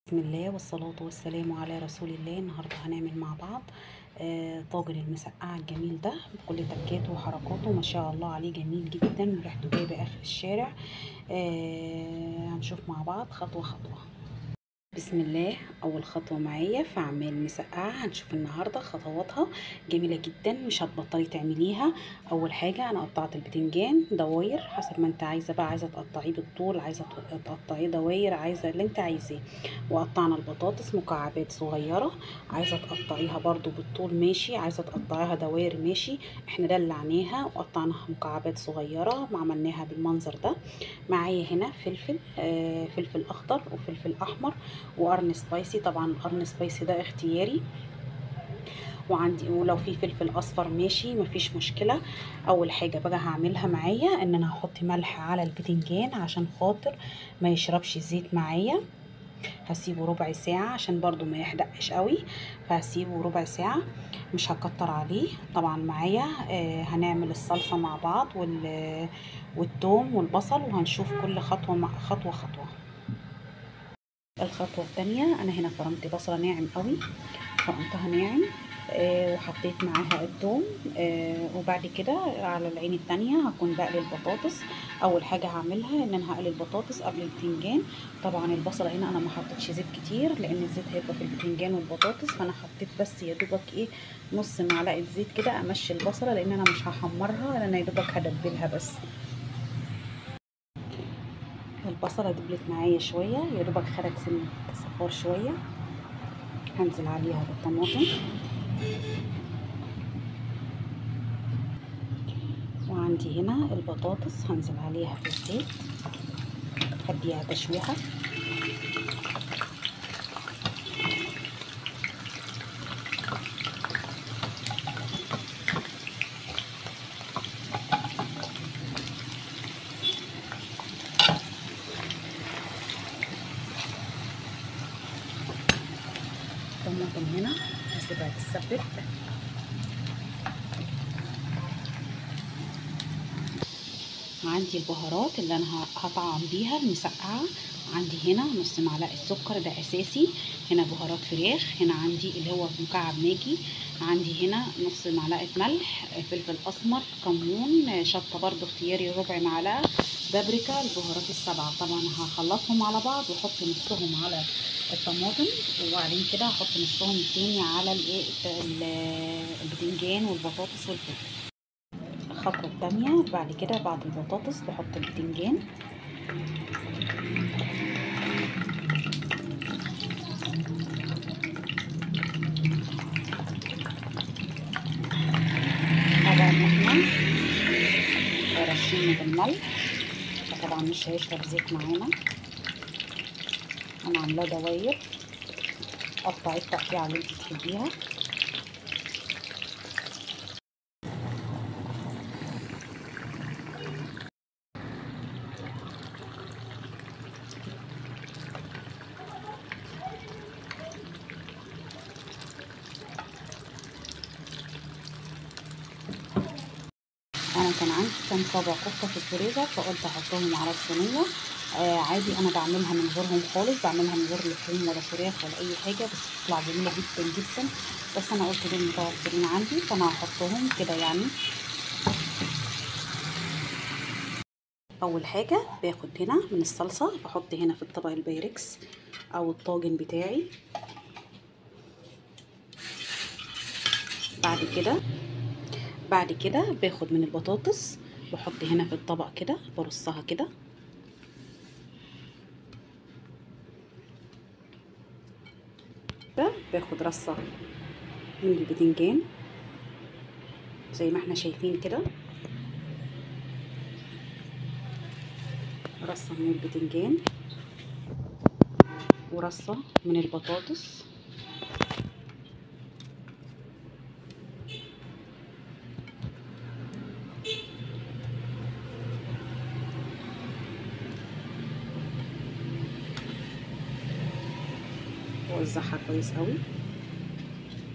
بسم الله والصلاة والسلام على رسول الله. النهاردة هنعمل مع بعض طاجن المسقعة الجميل ده بكل تكاته وحركاته، ما شاء الله عليه، جميل جدا وريحته جايبة آخر الشارع. هنشوف مع بعض خطوة خطوة. بسم الله. اول خطوة معايا في اعمال مسقعه هنشوف النهارده خطواتها جميلة جدا، مش هتبطلي تعمليها. اول حاجة انا قطعت البتنجان دواير حسب ما انت عايزه بقى، عايزه تقطعيه بالطول، عايزه تقطعيه دواير، عايزه اللي انت عايزاه. وقطعنا البطاطس مكعبات صغيرة، عايزه تقطعيها برده بالطول ماشي، عايزه تقطعيها دواير ماشي. احنا دلعناها وقطعناها مكعبات صغيرة، ما عملناها بالمنظر ده. معايا هنا فلفل، فلفل اخضر وفلفل احمر وقرن spicy، طبعا القرن spicy ده اختياري. وعندي ولو في فلفل اصفر ماشي مفيش مشكلة. اول حاجة بقى هعملها معايا ان انا هحط ملح على البتنجان عشان خاطر ما يشربش زيت معايا. هسيبه ربع ساعة عشان برضو ما يحدقش قوي، فهسيبه ربع ساعة مش هكتر عليه. طبعا معايا هنعمل الصلصه مع بعض والثوم والبصل، وهنشوف كل خطوة خطوة خطوة. الخطوة الثانية انا هنا فرمت بصله ناعم قوي، فرمتها ناعم وحطيت معاها الثوم. وبعد كده على العين الثانية هكون بقلي البطاطس. اول حاجة هعملها ان انا هقلي البطاطس قبل البتنجان. طبعا البصله هنا انا ما حطيتش زيت كتير لان الزيت هيبقى في البتنجان والبطاطس، فانا حطيت بس يا دوبك ايه نص معلقه زيت كده امشي البصله، لان انا مش هحمرها، انا يا دوبك هدبلها بس. البصله دبلت معايا شوية، يا دوبك خدت سنة صفار شوية. هنزل عليها بالطماطم، وعندي هنا البطاطس هنزل عليها في الزيت، هديها تشويحه. الطماطم هنا هسيبها تتسبك. عندي البهارات اللي انا هطعم بيها المسقعه. عندي هنا نص معلقه سكر ده اساسي، هنا بهارات فراخ، هنا عندي اللي هو مكعب ماجي، عندي هنا نص معلقه ملح، فلفل اسمر، كمون، شطه برده اختياري ربع معلقه، بابريكا، البهارات السبعة. طبعا هخلطهم على بعض واحط نصهم على الطماطم، وبعدين كده هحط نصهم التاني على الايه البتنجان والبطاطس والفلفل. الخطوة الثانية بعد كده بعد البطاطس بحط البتنجان. طبعا احنا رشينه بالملح، فطبعا مش هيشرب زيت معانا. انا عاملاه دواير، قطعي التقطيعه اللي انت تحبيها. انا كان عندي كام صابع كفته في الفريزر، فقلت احطهم على الصينية. عادي انا بعملها من غيرهم خالص، بعملها من غير لحوم ولا فراخ ولا اي حاجة، بس بتطلع جميلة جدا جدا. بس انا قلت دول متوفرين عندي فانا هحطهم كده يعني. اول حاجة باخد هنا من الصلصه، بحط هنا في الطبق البايركس او الطاجن بتاعي. بعد كده باخد من البطاطس بحط هنا في الطبق كده، برصها كده. باخد رصه من البتنجان زي ما احنا شايفين كده، رصه من البتنجان ورصه من البطاطس. وزعها كويس قوي.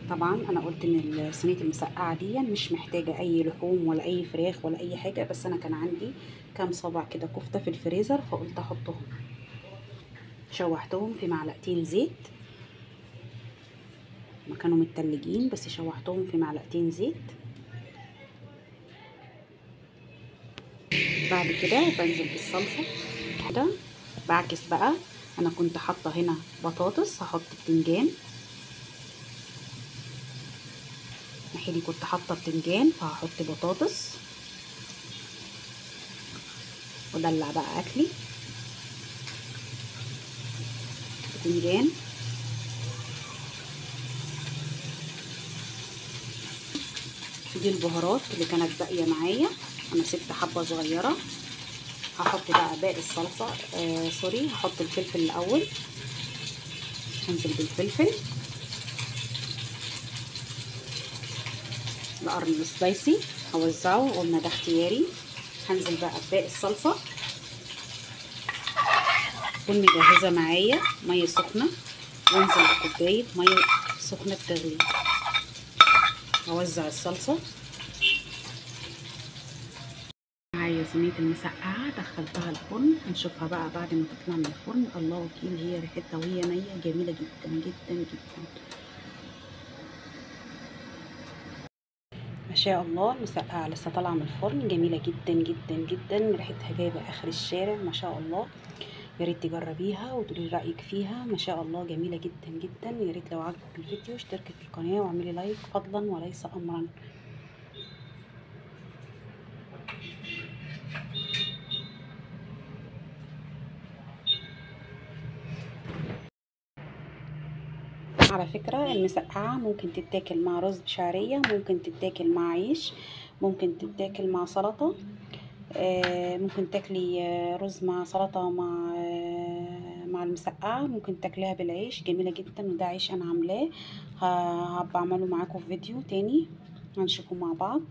طبعا انا قلت ان صينية المسقعه دي مش محتاجه اي لحوم ولا اي فراخ ولا اي حاجة، بس انا كان عندي كام صابع كده كفته في الفريزر فقلت احطهم. شوحتهم في معلقتين زيت، ما كانوا متلجين بس شوحتهم في معلقتين زيت. بعد كده بنزل بالصلصه كده، بعكس بقى. انا كنت حاطه هنا بطاطس، هحط بتنجان. ناحية كنت حاطه بتنجان فهحط بطاطس، وادلع بقى اكلي. بتنجان، دي البهارات اللي كانت باقية معايا، انا سبت حبه صغيرة. هحط بقى باقي الصلصه، سوري، هحط الفلفل الاول. هنزل بالفلفل، القرن السبايسي هوزعه، قلنا ده اختياري. هنزل بقى بباقي الصلصه. اكون مجهزة معايا مية سخنة، وانزل بكوبايه مية سخنة بتغلي. هوزع الصلصه. معايا صينية المسقعه دخلتها الفرن، هنشوفها بقى بعد ما تطلع من الفرن. الله وكيل، هي ريحتها وهي نيه جميلة جدا جدا جدا. ما شاء الله المسقعه لسه طالعه من الفرن، جميلة جدا جدا جدا، ريحتها جايبه اخر الشارع ما شاء الله. يا ريت تجربيها وتقولي رايك فيها، ما شاء الله جميلة جدا جدا. يا ريت لو عجبك الفيديو اشتركي في القناة واعملي لايك فضلا وليس امرا. على فكرة المسقعة ممكن تتاكل مع رز بشعرية، ممكن تتاكل مع عيش، ممكن تتاكل مع سلطة، ممكن تاكلي رز مع سلطة مع المسقعة، ممكن تاكليها بالعيش، جميلة جدا. وده عيش انا عاملاه، هبقى اعمله معاكم في فيديو تاني هنشوفه مع بعض.